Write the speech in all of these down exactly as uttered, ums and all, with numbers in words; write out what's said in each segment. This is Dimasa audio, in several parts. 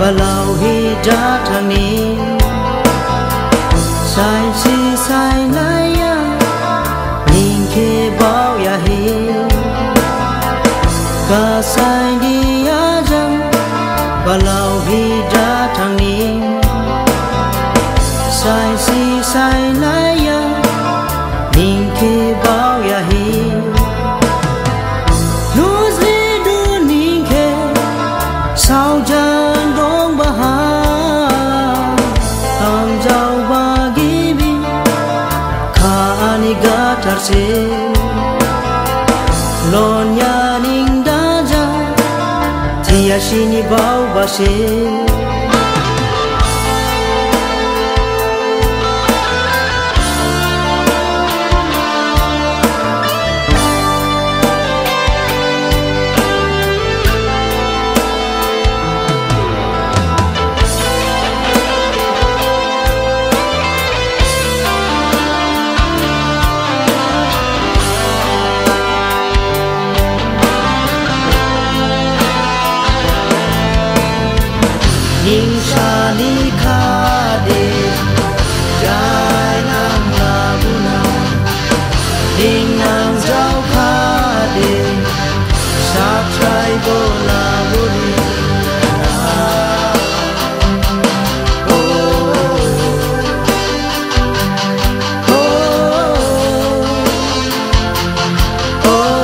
Laohi da thangni, sainsi sainlaiya, ning khe baoyahi. Gasaindi ajang, balaohi da thangni, sainsi sainlaiya, ning khe baoyahi. Nujli du ning khe, saojang dongbaha, hamjaoba gibi, kha ani gatharse. Lonya ning daja, thiyasini baobase. Ning sani khade, jai nang labuna. Ning nang jaokhade, satrai bo labuni. Oh, oh, oh.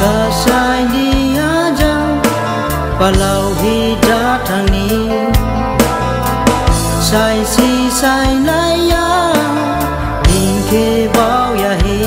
Gasaindi ajang, balaohi da thangni, sainsi sainlaiya, ning khe baoyahi.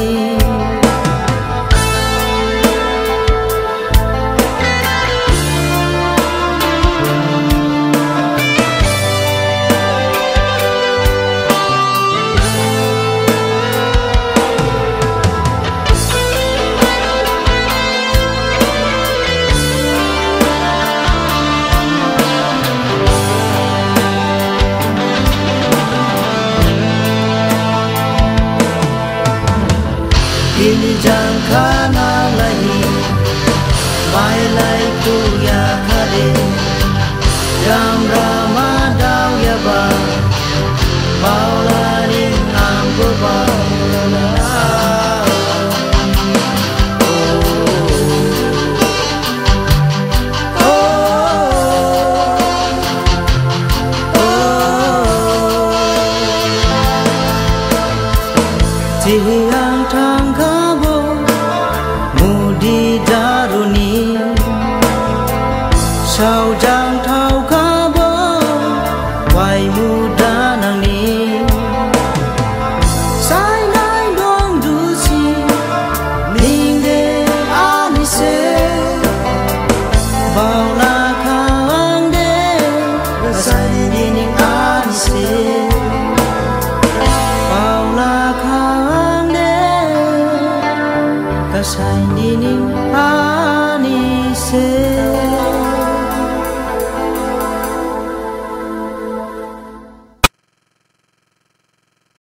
Ini jang khana lahi, mailai tuya khade, jam rama daoyaba, baolaning angbo baola. Oh, oh, oh. Thihang thangkhabo mudi daruni, saojang thaokhabo waimu danangni. Sainai dong dusi, ningde anise. Baolakha angde, gasaindi ning anise. Baolakha angde, gasaindi ning anise.